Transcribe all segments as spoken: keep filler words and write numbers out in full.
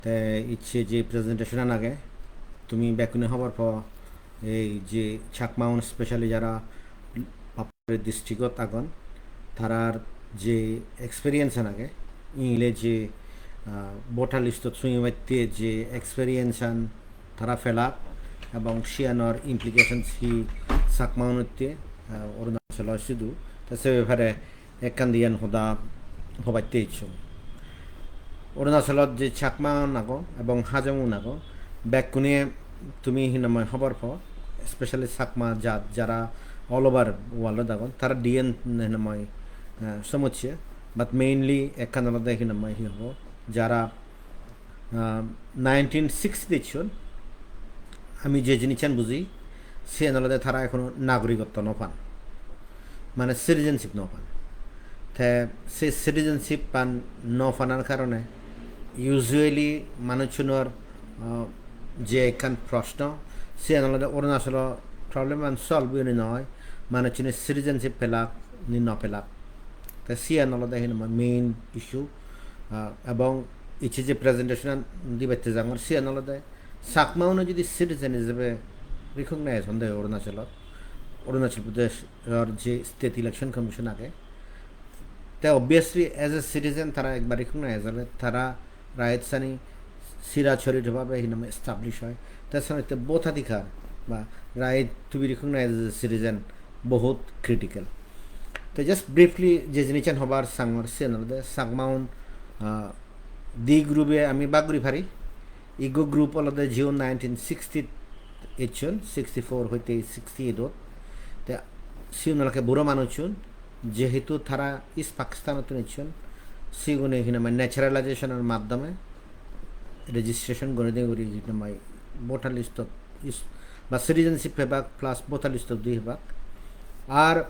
Te icche je presentation an age, tumi bekkune hobor po, ei je Chakmaun, specially jara Papum Pare district ot agon, tarar je experience an age, ingle je, ah, voter list ot sumibatte je experience an tara pelak ebong siyanor implications hi Chakmaunotte, ah, Arunachalo sidu, te se bepare ekkan diyan hoda hobatte icchung. Arunachalot je Chakmaun agon ebong Hajongun agon, bekkune tumi hinamai hobor po, specially Chakma jat jara all over world ot agon, tara diyan hinamai, eh, somosse, but mainly ekkan olode hinamai hi hobo, jara ah, nineteen sixty icchon, ami je jinissan buji, siyan olode tara ekhono nagorikotto no pan, mane citizenship no pan. Te se citizenship pan no panar karone usually manuchunor, ah, je ekkan proshno, siyan olode Arunachalo problem an solve oyoni noi, manuchune citizenship pelak ni no pelak. Te siyan olode hinamai main issue, ah, ebong icche je presentation an dibatte jangor, siyan olode Chakmaune jodi citizen ijebe recognize honde Arunachalot, Arunachal Pradesh or je State Election Commission age, te obviously as a citizen tara ekbar recognize ole tara rights ani sira chorito bhabe hinamai establish oi. Te senotte vote adhikar ba right to be recognized as a citizen bohut critical. Te just briefly je jinissan hobar sangor siyan olode Chakmaun, ah, di group e ami bhag guri pari. Iggo group olode jiun nineteen sixty icchon, sixty-four hoite sixty-eight ot. Te siun olode buro manuchun, jehetu tara East Pakistanottun icchon, sigune hinamai naturalization or maddhome registration guri de guri hinamai voter list ot is-, ba citizenship pebak plus voter list ot di pebak. Ar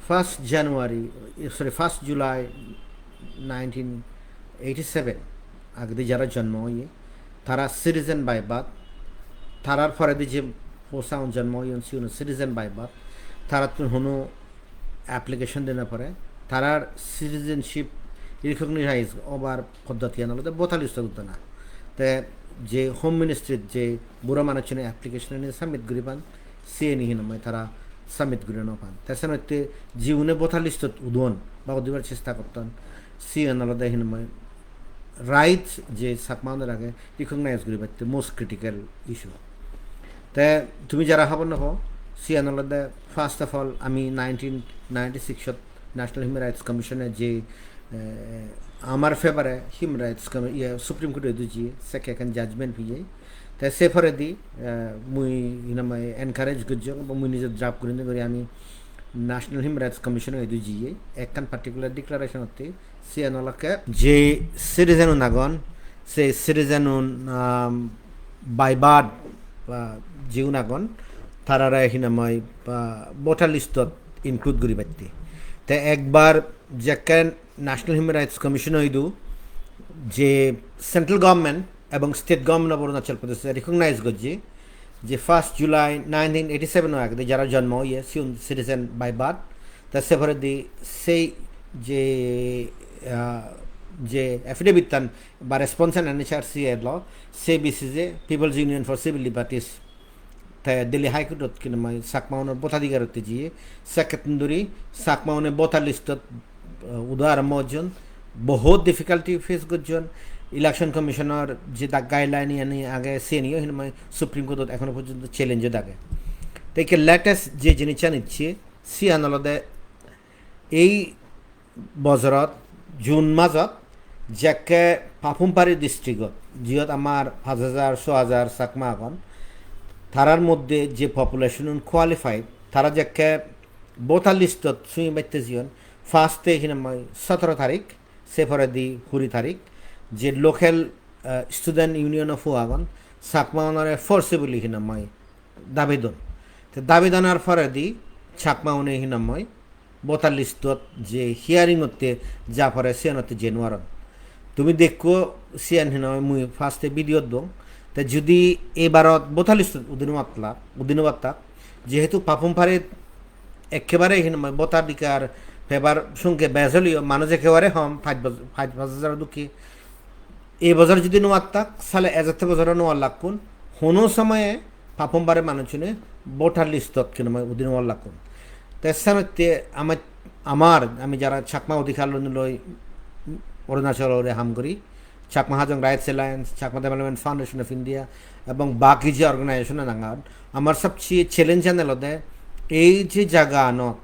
first January, sorry, first July nineteen eighty-seven agedi jara jonmo oye, tara citizen by birth, tarar poredi je posaun jonmo oyon sigun citizen by birth, tarattun hono application dena pore, tarar citizenship recognize obar poddoti an olode voter list ot udana. Te je Home Ministry je buro manuchune application ani submit guri pan, siyeni hinamai tara submit guri no pan. Te senotte jigune voter list ot udon ba udibar chesta gotton, siyan olode hinamai rights je Chakmaunor age recognize guribatte most critical issue. Te tumi jara hobor no po, siyan olode first of all ami nineteen ninety-six ot National Human Rights Commission e je, eh, amar favour e Human Rights Commi-, iye, Supreme Court e idu jiye, sekke ekkan judgment piye. Te se poredi, eh, mui hinamai encourage gojjong, ba mui nije draft gurinei guri ami National Human Rights Commission e idu jiye, ekkan particular declaration otte, siyan olakke je citizen un agon, se citizen un, um, by birth, uh, jiun agon, tarare hinamai, uh, voter list ot include guribatte. Te ekbar jekken National Human Rights Commission o idu je central government ebong state government of Arunachal Pradesh recognize gojje je first July nineteen eighty-seven o agede jara jonmo oye siun citizen by birth. Ta se poredi sei je, ah, je affidavit tan ba response an N H R C elo, se basis e People's Union for Civil Liberties te Delhi High Court ot hinamai Chakmaunor votadhikar otte jiye, sekkettun dhuri Chakmaune voter list ot, uh, udo arombo gojjon, bohut difficulty face gojjon. Election Commission or je da-, guideline ani age, siyeniyo hinamai Supreme Court ot ekhono porjonto challenge ot age. Te ikke latest je jinissan icche, siyan olode ei bojorot June majot jekke Papum Pare district ot, jiyot amar pach hajar, so hajar Chakma agon, tarar moddhe je population un qualified, tara jekke voter list ot sumi batte jiyon, first e hinamai sotoro tarik, se poredi kuri tarik, je local, eh, student union of agon, Chakma unore forcibly hinamai dabi don. Te dabi donar poredi Chakma une hinamai voter list ot je hearing otte ja pore siyanotte jei nw paron. Tumi dekko siyan hinamai mui first e video dong. Te judi ebarot voter list ot udino matla, udino batta, jehetu Papum Pare ekkebare hinamai votadhikar pebar songkhe bej oleyo manuj ekkebare hom, pach boj-, pach, pach hajar dokke. Ei bojor judi no attak, sale ejette bojoro no allakkun, hono somoye Papum Pare manuchune voter listot hinamai udi no allakkun. Te senotte ama-, amar, ami jara Chakma odhikar loi Arunachalore ham guri, Chakma Hajong Rights Alliance, Chakma Development Foundation of India, ebong baki je organization nangan, amar sobcheye challenge an olode ei je jaga anot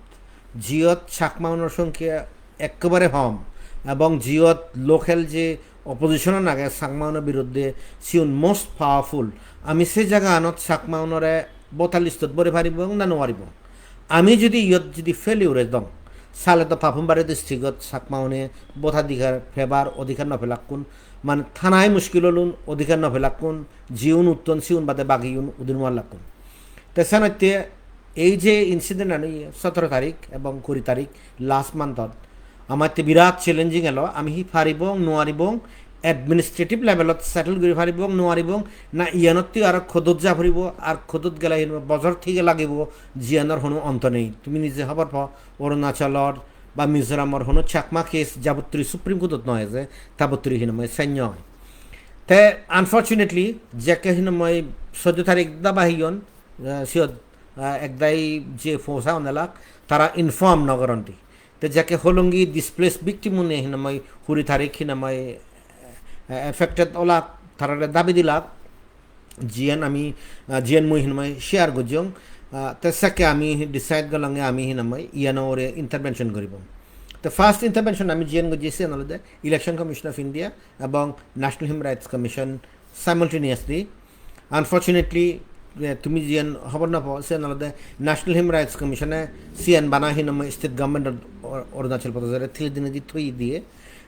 jiyot Chakma unor songkya ekkebare hom, ebong jiyot local je opposition an age Chakma unor biruddhe, siun most powerful. Ami se jaga anot Chakma unore voter listot bore paribong na no paribong? Ami judi iyot judi failure dong, sale to Papum Pare district ot Chakma une voter adhikar pebar odhikar no pelakkun, mane thanai mushkil olun, odhikar no pelakkun, jiun utton siun bade bagiun udi no allakkun. Te senotte ei je incident an oye sotoro tarik ebong kuri tarik last month ot, amatte birat challenging elo, ami hi paribong, no paribong, administrative level ot settle guri paribong, no paribong, na iyanotte aro court ot ja poribo, ar court ot gele hin bojor thige lagibo, jiyanor hono onto nei. Tumi nije hobor po, Arunachalor ba Mizoramor hono Chakma case jabottri Supreme Court ot no eje, tabottri hinamai senyo oi. Te unfortunately, jekke hinamai soddo tarik daba heyon, eh, siyot, eh, ekdagi je force agon elak, tara inform no goron di. Te jekke Hollongi displaced victim une hinamai kuri tarik hinamai, eh, affected olak, tarare dabi dilak, jiyan ami, ah, jiyan mui hinamai share gojjong, ah, te sekke ami decide gollonge ami hinamai iyano ore intervention guribong. Te first intervention ami jiyan gojji siyan olode Election Commission of India ebong National Human Rights Commission simultaneously. Unfortunately, eh, tumi jiyan hobor no po, siyan olode National Human Rights Commission e siyan bana hinamai state government of Ar-, Arunachal Pradesh ore thili dinei di thoi diye.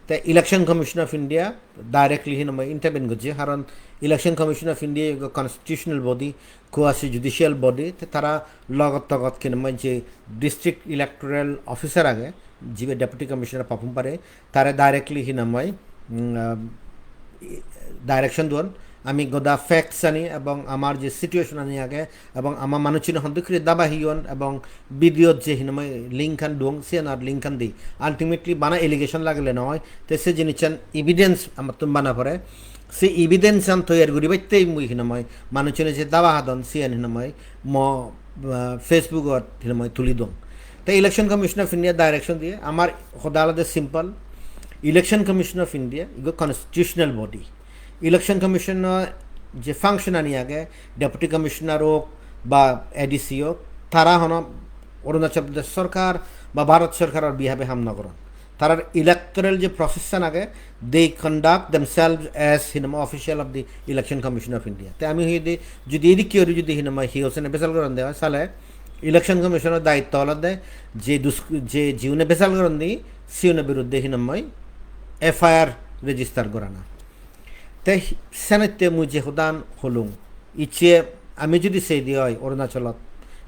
Te Election Commission of India directly hinamai intervene gojje, karon Election Commission of India ekko constitutional body, quasi judicial body, te tara logot togot hinamai je district electoral officer age, jibe deputy commissioner Papum Pare, tare directly hinamai, mm, ah, direction duon. Ami goda facts ani ebong amar je situation ani age ebong ama manuchune hondokkuri daba heyon ebong video je hinamai link an duong, siyanor link an di. Ultimately bana allegation lagile noi, te se jinissan evidence amattun bana pore. Se evidence an toyar guribatte mui hinamai manuchune je daba hadon siyan hinamai mo, ah, Facebook ot hinamai tuli dong. Te Election Commission of India direction diye, amar hoda olode simple. Election Commission of India ekko constitutional body. Election Commission o je function ani age, Deputy Commissioner ok ba A D C ok, tara hono Arunachal Pradesh sorkar ba Bharat sorkaror behalf e ham no goron. Tarar electoral je process an age, they conduct themselves as hinamai official of the Election Commission of India. Te ami hoide judi edikke guri judi hinamai hi hochchene bejal goronde oi, sale Election Commission or daitto olode je dus-, je jiune bejal goronde siune biruddhe hinamai F I R register gorana. Te hi-, senotte mui je hodan holung, icche ami judi sei di oi Arunachalot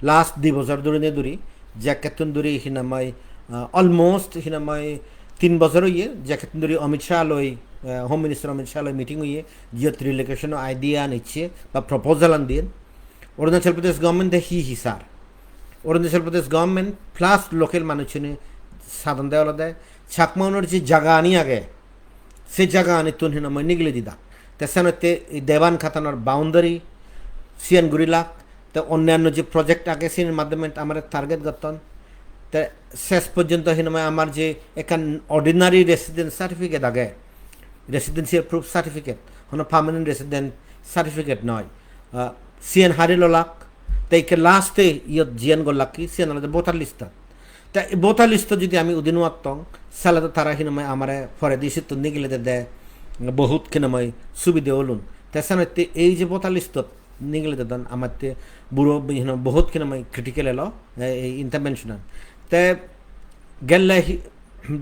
last di bojor dhuri ne dhuri, jekkettun dhuri hinamai, ah, almost hinamai tin bojor oye, jekkettun dhuri Amit Shah loi, ah, Home Minister Amit Shah loi meeting oye, jiyot relocation o idea an icche ba proposal an diyen. Arunachal Pradesh government de hi hi sar? Arunachal Pradesh government plus local manuchune sadonde olode Chakma unor je jaga ani age, se jaga anittun hinamai nigile didak. Te senotte ei Deban Khatanor boundary siyan gurilak, te onnanno je project age siyanor maddhome amare target gotton. Te ses porjonto hinamai amar je ekkan ordinary residence certificate age, residential proof certificate, hono permanent resident certificate noi. Ah, siyan hari lolak, te ikke last e iyot jiyan gollak ki, siyan olode voter list an. Te voter list ot judi ami udi no attong, sale to tara hinamai amare poredi sittun nigile dede, bohut hinamai subide olun. Te senotte ei je voter list ot nigile dedon amatte buro hinamai bohut hinamai critical elo, eh, ei intervention an. Te gelle hi-,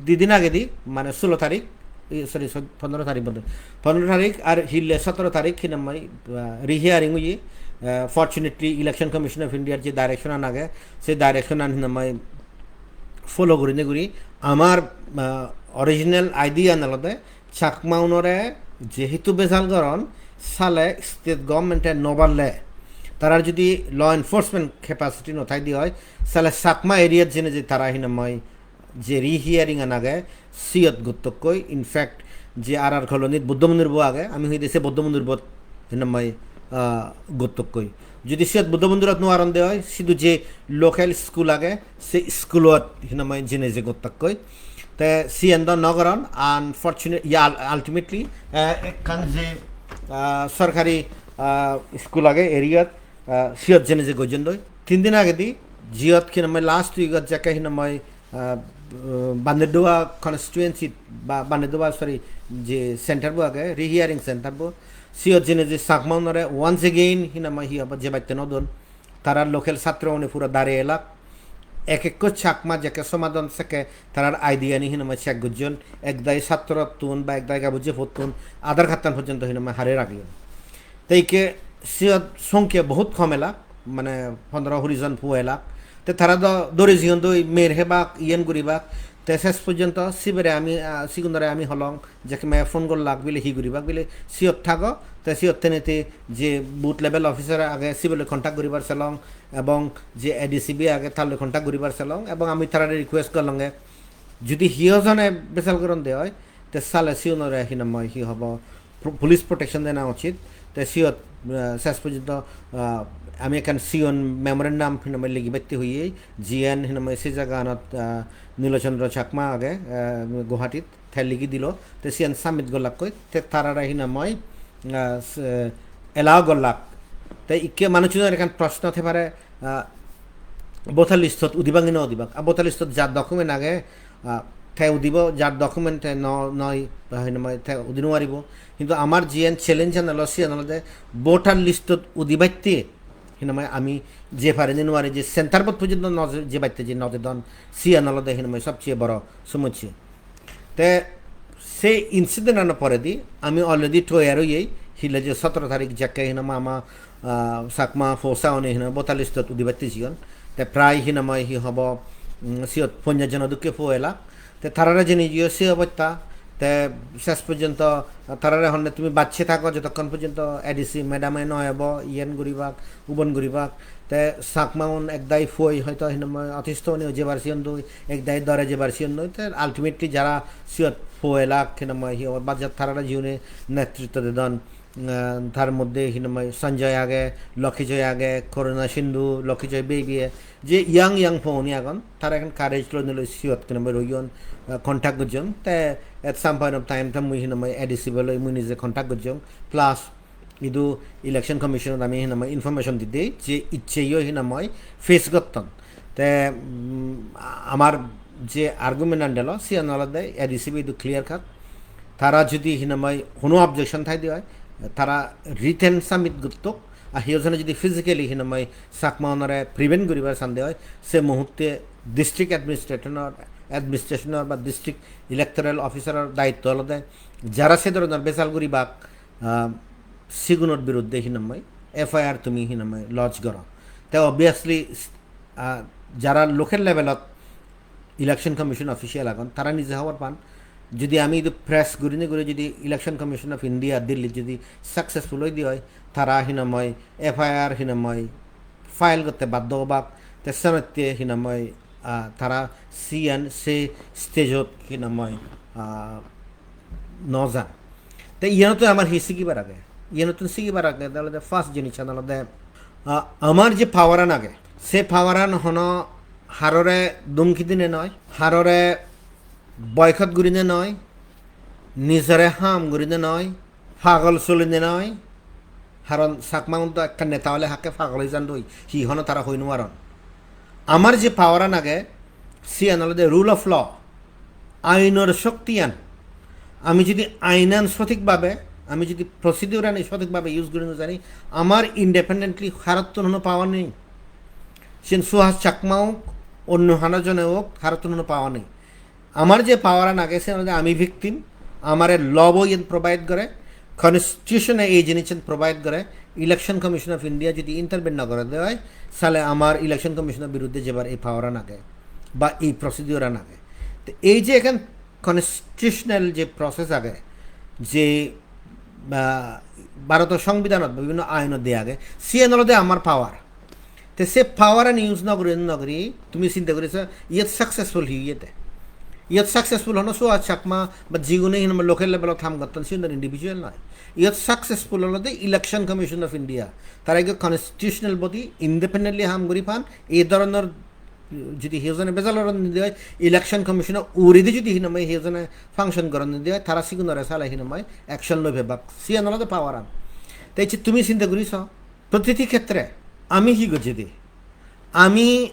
di din agedi, mane sulo tarik, i, sorry, so-, pondro tarik bolte, pondro tarik ar hille sotoro tarik hinamai, ah, rehearing oye. Ah, fortunately, Election Commission of India je direction an age, se direction an hinamai follow gurinei guri amar, ah, original idea an olode Chakma unore jehetu bejal goron, sale state government e no parle, tarar judi law enforcement capacity no thai di oi, sale Chakma area jene je tara hinamai je rehearing an age, siyot gottokkoi. In fact, je R R colony-t Buddho mondir bo age, ami hoide se Buddho mondir bot hinamai, ah, gottokkoi. Jodi siyot Buddho mondirot no aron de oi, sidu je local school age, se school-ot hinamai jene je gottakkoi. Te siyen do no goron, unfortunate, ya, ul-, ultimately, eh, ekkan je, ah, sorkari, ah, school age area-t, ah, siyot jene je gojjon doi. Tin din agedi, jiyot hinamai last week-ot jekke hinamai, ah, Bandedoa constituency, ba Bandedoa, sorry, je center bo age, rehearing center bo, siyot jene je Chakma unore once again hinamai hi hobo jebatte no don. Tara local satro une puro dari elak. Ek ekko Chakma jekke somadon sekke tarar I D ani hinamai check gojjon. Ek dagi satrottun ba ek dagi gabujje pottun Aadhaar card-tan porjonto hinamai hare ragiyon. Te ikke siyot songkya bohut kom elak, mane pondro kuri jon puo elak. Te tara do dori jiyon doi mer hebak, iyen guribak. Te ses porjonto sibere ami, ah, sigunore ami holong, jekke me phone gollak bile hi guribak bile siyot thago. Te siyot tenete je booth level officer age sibe loi contact guribar selong, ebong je A D C bo age tar loi contact guribar selong, ebong ami tarare request gollonge, jodi hiyo jone besal goron de oi, te sale siyunore hinamai hi hobo, pro-, police protection dena uchit. Te siyot, eh, ses porjonto, ah, ami ekkan siyon memorandum hinamai ligibatte hoye, jiyen hinamai se jaganot, ah, Nilochandra Chakma age, eh, Guwahatit, te ligi dilo, te siyan submit gollakkoi, te tarare hinamai, ah, s-, allow gollak. Te ikke manuchunor ekkan proshno thei pare, ah, voter list-ot udibak ni no udibak. Ah, voter list-ot jar document age, ah, te udibo, jar document te no, noi, ah, hinamai te udi no paribo. Hintu amar jiyen challenge an olo, siyan olode voter list-ot udibatte hinamai ami je pari ni no pari, je center bot porjonto no je, jebatte je no jedon, siyan olode hinamai sobcheye boro somossya. Te se incident ano poredi ami already toyar oyei, hile je sotoro tarik jekke hinamai ama, ah, Chakma posa one hinamai voter list-ot udibatte jiyon. Te prai hinamai hi hobo, mm, siyot ponjash jono dokke puo elak. Te tarare jeni jiyo se obosta. Te ses porjonto tarare honne tumi bacche thago, jotokkon porjonto A D C madam e no ebo, iyen guribak, ubon guribak. Te Chakma un ek dagi puoi hoito hinamai otisto une jebar siyon doi, ek dagi dore jebar siyon doi. Te ultimately jara siyot puo elak hinamai hi hobo, bajat tarare jiune netritto dedon. Ah, tar moddhe hinamai Sanjay age, Lucky Joy age, Karuna Sindhu, Lucky Joy baby e, je young young puoni agon, tara ekkan courage loi niloi siyot hinamai royon, ah, contact gojjon. Te at some point of time te mui hinamai A D C bo loi mui nije contact gojjong. Plus idu Election Commission ot ami hinamai information dide je iccheyo hinamai face gotton. Te, mm, amar je argument an delo, siyan olode A D C bo idu clear cut. Tara jodi hinamai hono objection thaide oi, tara written submit gottok, ar hiyo jone jodi physically hinamai Chakma unore prevent guribar sande oi, se muhutte district administrator, administration or ba district electoral officer or daitto olode jara se dhoronor besal guribak, ah, sigunor biruddhe hinamai F I R tumi hinamai lodge goro. Te obviously, ah, jara local level ot Election Commission official agon, tara nije hobor pan. Jodi ami idu press gurinei guri jodi Election Commission of India Delhi jodi successful oide oi, tara hinamai F I R hinamai file gotte baddo obak, te senotte hinamai, ah, tara siyan se stage ot hinamai, ah, no jan. Te iyenottun amar hi sigibar age? Iyenottun sigibar age, te olode first jinissan olode, ah, amar je power an age, se power an hono harore dumki dine noi, harore boycott gurine noi, nijore harm gurine noi, pagol soline noi. Haron Chakma un do ekkan neta ole hakke pagol oi jandoi, hi hono tara hoi no paron. Amar je power an age, siyan olode rule of law, ainor shoktiyan. Ami jodi ainan sothik bhabe, ami jodi procedure ani sothik bhabe use guri no jani, amar independently harottun hono power nei. Siyen Suhas Chakma ok, onno hana jone ok, harottun hono power nei. Amar je power an age, siyen olode ami victim, amare law bo iyen provide gore, constitution e ei jinissan provide gore, Election Commission of India jodi intervene no gore de oi, sale amar Election Commission or biruddhe jebar ei power an age, ba ei procedure an age. Te ei je ekkan constitutional je process age, je, ah, Bharotor Songbidanot ba bibhinno ainot de age, siyen olode amar power. Te se power an use no guri, no guri, tumi sinte guri so, iyot successful hi oyede? Iyot successful hono Suhas Chakma ba jigune hinamai local level-ot ham gotton, sigun individual noi. Iyot successful olode Election Commission of India. Tara ekko constitutional body, independently ham guri pan, ei dhoronor jodi hiyojone bejal goron nide oi, Election Commission-o uguredi jodi hinamai hiyojone function goron nide oi, tara sigunore sale hinamai action loi pebak. Siyan olode power-an. Te icche tumi sinte guri so, protiti khetre ami hi gojjede? Ami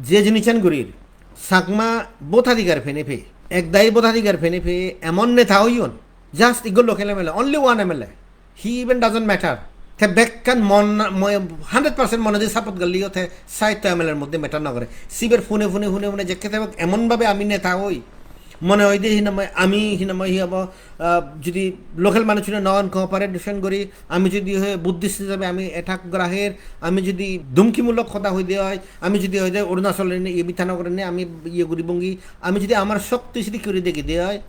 je jinissan gurir, Chakma botadhikar pene peye, ek dagi botadhikar pene peye emon neta oyon, just ikko local M L A, only one M L A, he even doesn't matter. Te bekkan mon, mo-, hundred percent monedi support golleyo te sahitto M L A-r moddhe matter no gore. Siber phone-e, phone-e, phone-e, phone-e jekke tebak emon bhabe ami neta oi, mone oi de hinamai ami hinamai hi hobo, ah, jodi local manuchune non cooperation guri, ami jodi hoi Buddhist hisabe ami attack gora her, ami jodi dhumkimulok hoda hoi de oi, ami jodi hoi de Arunachal ene iye Itanagar ene ami iye guribongi, ami jodi amar shokti sidi guri degi de oi,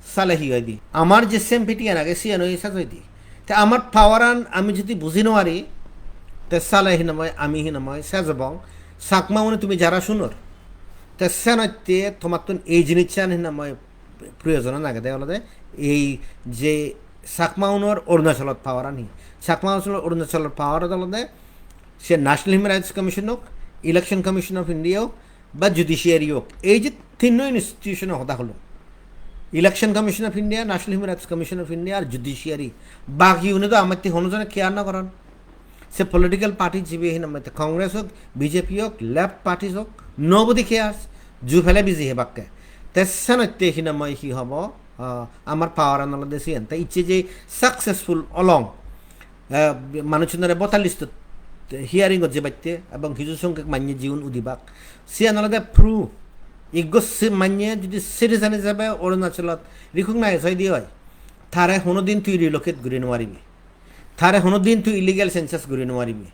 sale hi oi de? Amar je sympathy-an age, siyan oi sej oi de. Te amar power-an ami jodi buji no pari, te sale hinamai ami hinamai sej obong. Chakma-une tumi jara sunor, te senotte tomattun ei jinissan hinamai proyojon agede olode ei je Chakma-unor Arunachalot power-an hi. Chakma-unor Arunachalot power-an olode se National Human Rights Commission ok, Election Commission of India ok, ba judiciary ok. Ei je tinno institution-o hoda holung, Election Commission of India, National Human Rights Commission of India ar judiciary, bagiune do amatte hono jone care no goron. Se political party jibe hinamai te Congress ok, B J P ok, left parties ok, nobody cares. Ju pele busy hebakke. Te senotte hinamai hi hobo, ah, amar power-an olode siyan. Te icche je successful olong, eh, manuchunore voter list-ot hearing-ot jebatte ebong hiju songkhok manye jiun udibak. Siyan olode proof. Iggo si-, manye jodi citizen hisabe Arunachalot recognize oi de oi, tare hono din tui relocate guri no paribi. Tare hono din tui illegal census guri no paribi.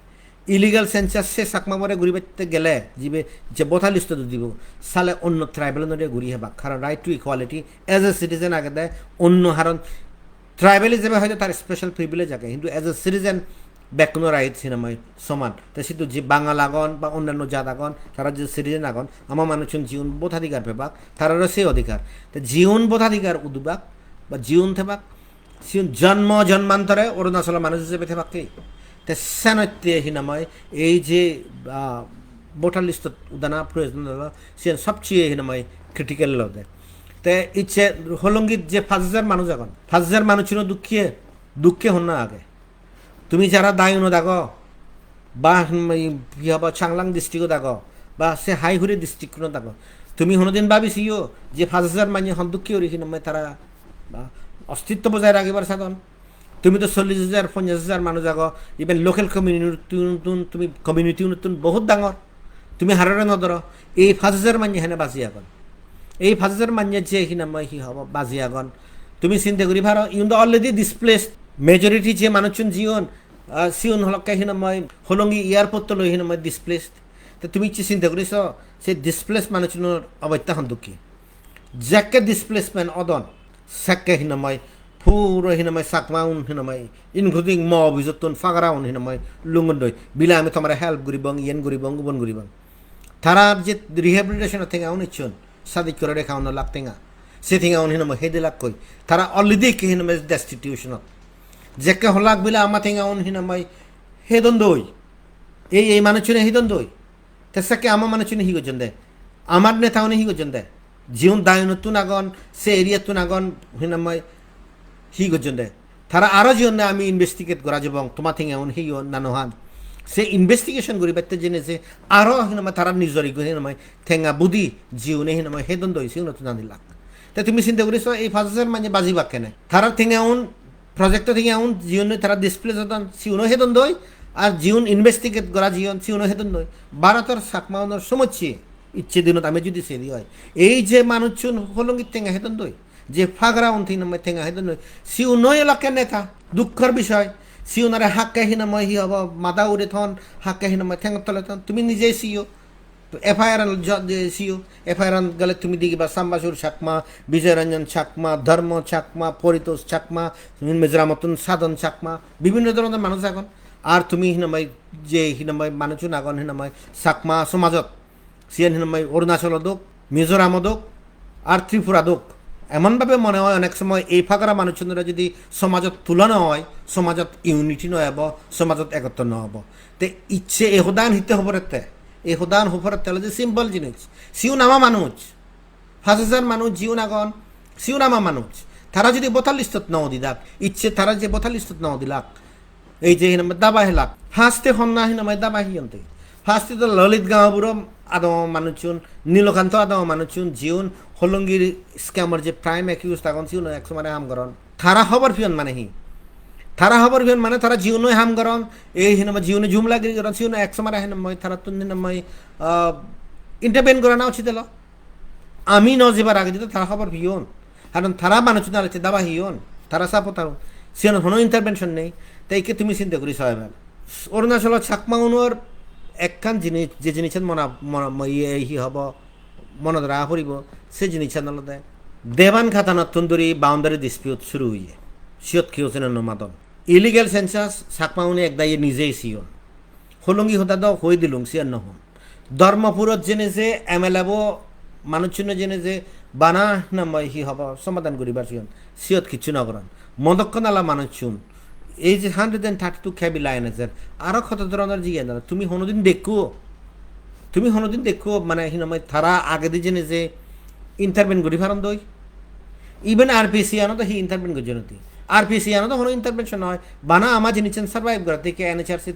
Illegal census se Chakma bore guribatte gele jibe je voter list-ot udibo, sale onno tribal-unore guri hebak. Karon right to equality as a citizen agede, onno haron tribal ijebe hoyto tar special privilege age, hintu as a citizen bekkuno right hinamai soman. Te sidu je Bangal agon ba onnanno jat agon, tara je citizen agon, ama manuchun jiun voter adhikar pebak, tararo se adhikar. Te jiun voter adhikar udibak ba jiun thebak, siun jonmo jonmantore Arunachalo manuj ijebe thebakke. Te senotte hinamai ei je, ah, voter list-ot udana proyojon olo, siyan sobcheye hinamai critical olode. Te icche Hollongit je pach hajar manuj agon, pach hajar manuchuno dukkiye, dukke honna age? Tumi jara Diyunot ago, ba, hmm, hi hobo, Changlang district-ot ago, ba se Haihure district-unot ago, tumi honodin babi siyo je pach hajar manye hon dukki guri hinamai tara, ba, ostitto bojai ragibar sadon? Tumi to chollish hajar, ponchash hajar manuj ago, even local community-tun, tumi community-unottun bohut dangor. Tumi harore no doro, ei pach hajar manye hene baji agon? Ei pach hajar manye je hinamai hi hobo baji agon, tumi sinte guri paro, igun do already displaced. Majority je manuchun jiyon, ah, siun holokke hinamai Hollongi airport-to loi hinamai displaced. Te tumi icche sinte guri so, se displaced manuchunor obosta hon dokke? Jekke displacement odon, sekke hinamai puro hinamai Chakma-un hinamai, including mo office-ottun pagara-un hinamai lungondoi. Bile ami tomare help guribong, iyen guribong, ubon guribong. Tara je rehabilitation-o tenga-un icchon, Sadikkoror account-o lak tenga. Se tenga-un hinamai hede lakkoi. Tara already ekke hinamai destitution-ot. Jekke holak bile ama tenga-un hinamai hedondoi. Ei, ei manuchune hedondoi. Te sekke ama manuchune hi gojjonde? Amar neta-une hi gojjonde? Jiun Diyunottun agon, se area-ttun agon, hinamai hi gojjonde? Tara aro jiyonne ami investigate gora jebong, toma tenga-un heyon na nohan. Se investigation guribatte jeinei se aro hinamai tara nijor iggo hinamai tenga budi jiune hinamai hedondoi siunottun anilak. Te tumi sinte guri so, ei pach hajar manye bajibak kene? Tara tenga-un, project-o tenga-un, jiune tara displace odon, siuno hedondoi, ar jiun investigate gora jiyon, siuno hedondoi. Bharotor Chakma-unor somosse icche dinot ami judi seri oi, ei je manuchun Hollongit tenga hedondoi, je pagara-un hinamai tenga hedondoi, siuno elakke neta, dukkor bishoy. Siunore hakke hinamai hi hobo, mada ure thon, hakke hinamai thengot tole thon, tumi nije siyo. To F I R an jo-, je siyo, F I R an gele tumi degiba Sambasur Chakma, Bijoy Ranjan Chakma, Dharma Chakma, Paritosh Chakma, Mizoramottun Sadhan Chakma, bibhinno dhoronor manuj agon. Ar tumi hinamai je hinamai manuchun agon hinamai Chakma somajot, siyan hinamai Arunachalot ok, Mizoramot ok, Ar Tripuradok, emon bhabe mone hoy onek somoy ei pagara manuchunore jodi somajot tulana hoy, somajot unity no ebo, somajot ekottor no obo. Te icche ei hodan hitte hoborette? Ei hodan hoborette olode simple jinis. Siun ama manuj. Paanch hajar manuj jiun agon, siun ama manuj. Tara jodi voter listot no udidak, icche tara je voter listot no udilak, ei je hinamai daba helak, first-e honna hinamai daba hiyonte. First-e do Lalit Gaonburo adamo manuchun, Nilokanto adamo manuchun, jiun Hollongi scam-or je prime accused agon, siun ek somare ham goron. Tara hobor piyon mane hi? Tara hobor piyon mane tara jiun oi ham goron, ei hinamai jiune jumlagiri goron, siun ek somare hinamai tarattun hinamai, ah, intervene gorana uchit elo. Ami no jebar agedi do tara hobor piyon. Karon tara manuchun alette daba hiyon. Tara support agon. Siyanot hono intervention nei. Te ikke tumi sinte guri so ebar. Arunachalot Chakma unor ekkan jinis, je jinissan mona, mona, mo-, iye, hi hobo, monot raga poribo, se jinissan olode Deban Khatanottun duri boundary dispute suru oye. Siyot keyo sene no madon. Illegal census Chakma une ekdagi nije siyon. Hollongi hoda do hoi dilung, siyan no hon. Dharmapurot jene je M L A bo manuchune jene je bana hinamai hi hobo somadan guribar siyon, siyot kichu no goron. Modokkonala manuchun, ei je hundred and thirty-two K V line ase, aro hoto dhoronor jiyan aro tumi honodin dekko, tumi honodin dekko, mane hinamai tara agedi jene je intervene guri paron doi? Even R P C ano do hi intervene gojjon oti? R P C ano do hono intervention noi. Bana ama jinissan survive goratte ikke N H R C,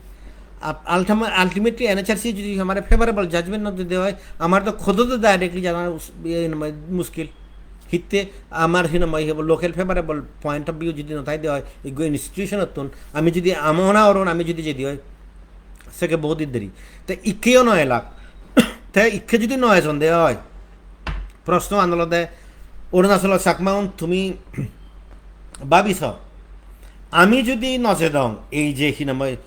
ap-, ultima-, ultimately N H R C jodi amare favorable judgment no dide oi, amar do khodo do directly jana us-, iye, hinamai muskil. Hitte amar hinamai hebo local favorable point of view jodi no thaide oi, iggo institution ottun, ami jodi amona oron, ami jodi jedi oi, seke bohut deri. Te ikkeyo no elak. Te ikke jodi no ejon de oi, proshno an olode, Arunachalo Chakmaun tumi babi so, ami jodi no jedong, ei je hinamai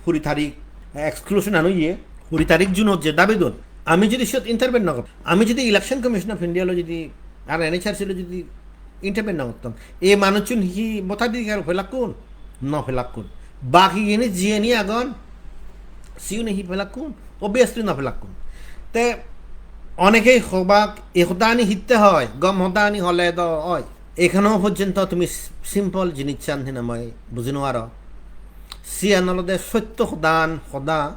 kuri tarik exclusion an oye, kuri tarik June-ot je dabi don, ami jodi siyot intervene no gor, ami jodi Election Commission of India lo jodi ar N H R C lo jodi intervene no gotton, ei manuchun hi voter adhikar pelakkun? No pelakkun. Baki gini jiyeni agon, siyuni hi pelakkun? Obviously no pelakkun. Te onekei hobak, e hodani hitte hoi, gom hodani hole do oi. Ekhano porjonto tumi s-, simple jinissan hinamai buji no paro. Siyan olode sotto hodan hoda,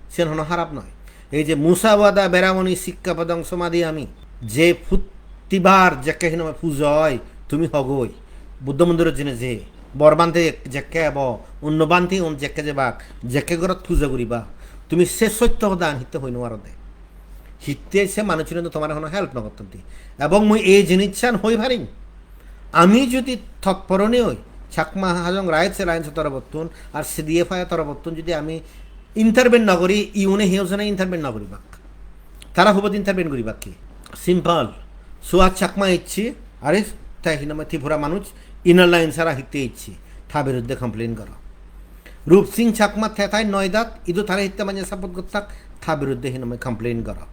siyan hono harap noi. Ei je musavada veramani sikkhapadam samadiyami, je put-, Tibar jekke hinamai pujo oi, tumi hogoi, Buddho mondirot jeinei je, bor bhante jekke ebo, onno bhante un jekke jebak, jekke gorot pujo guriba, tumi se sotto hodan hitte hoi no parode? Hitte se manuchune do tomare hono help no gotton de. Ebong mui ei jinissan hoi parim, ami jodi totporoni oi, Chakma Hajong Rights Alliance torobottun ar C D F I torobottun jodi ami intervene no guri, iune he hojone intervene no guribak. Tara hubot intervene guribak ki? Simple. Suhas Chakma ecche, are te hinamai Tripura manuj Inner Line sara hitte ecche, ta biruddhe complain goro. Rup Singh Chakma te tai Noidat, idu tare hitte manye support gottak, ta biruddhe hinamai complain goro.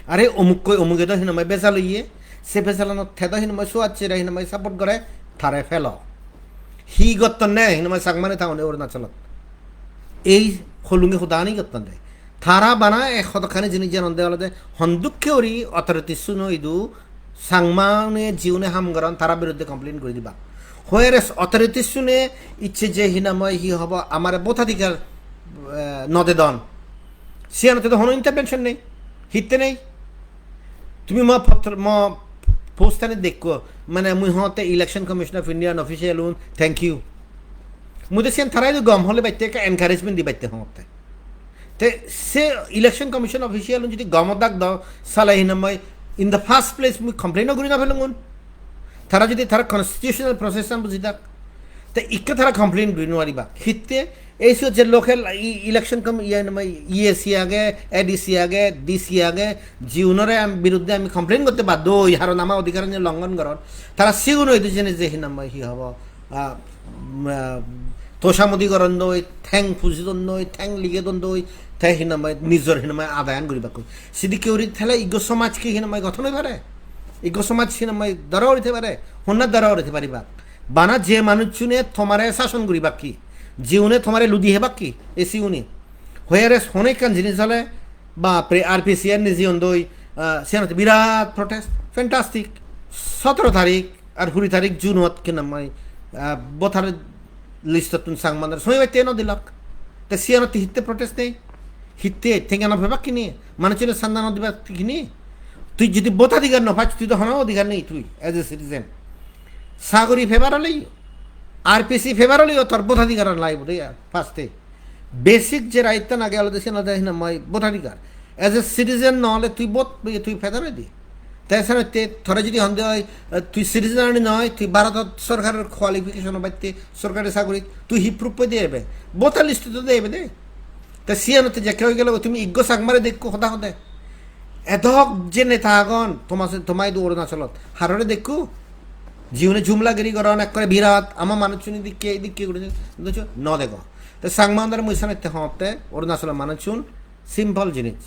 Are omukkoi omuge do hinamai bejal oye, se bejalanot te do hinamai Suhas chere hinamai support gore, tare pelo. Hi gottonne hinamai Changmani taune Arunachalot? Ei holungi hodani gottonde. Tara bana ek hodokkani jinis janonde olode hondukke guri authorities-uno idu Changmane jiune ham goron tara biruddhe complain guri diba. Whereas authorities-une icche je hinamai hi hobo amare bhotadhikar, eh, no dedon. Siyanotte do hono intervention nei. Hitte nei? Tumi mo potro, mo post-ani dekko, mane mui hongotte Election Commission of India official un, thank you. Mui do siyan tara idu gom hole batte ekka encouragement di batte hongotte. Te se Election Commission official un jodi gom odak do, sale hinamai in the first place mui complain o guri no pelungun. Tara jodi tara constitutional process an bujidak, te ikke tara complain guri no pariba. Hitte ei siyot je local i-, election com-, iye, nama, E A C age, A D C age, D C age, jiunore am-, biruddhe ami complain gotte baddo oi, haron ama odhikar ani longhon goron. Tara sigun oi dijeni je hinamai hi hobo, ah, um, ah, tosamodi goron doi, theng puji don doi, theng lige don doi, te hinamai nijor hinamai adayan guribakkoi. Sidikke guri thele iggo somaj ki hinamai gothon oi pare? Iggo somaj hinamai dara uri te pare? Honna dara uri te pariba? Bana je manuchune tomare sason guribak ki, jiune tomare ludi hebak ki, e siune. Whereas hono ekkan jinis ole, bapre, R P C an nijeyon doi, ah, siyanot birat protest, fantastic. Sotoro tarik ar kuri tarik June-ot hinamai, ah, voter list-ottun Changma-unore somibatte no dilak. Te siyanotte hitte protest nei? Hitte tenga no pebak hini? Manuchune sanda no dibak hini? Tui jodi voter adhikar no pach, tui do hono adhikar nei tui as a citizen. Sagori pebar oleyo, R P C pebar oleyo tor voter adhikar laibo de, first-e. Basic je right-tan age olode siyan olode hinamai voter adhikar. As a citizen no ole tui vote tui peda noi de. Te senotte tore jodi honde oi, eh, tui citizen ani noi, tui Bharotot sorkaror qualification obatte, sorkari sagori, tui hi proof poi de ebe? Voter list-ot de ebe de. Te siyanotte jekke oi gelo, tumi iggo Changmare dekko hoda hode. Edok je neta agon, toma se, toma idu Arunachalot. Harore dekko? Jiune jumlagiri goron ekkore birat, ama manuchchune dikke, dikke guri, no dego. Te Changma-unore mui senotte hongotte, Arunachalor manuchchun simple jinis.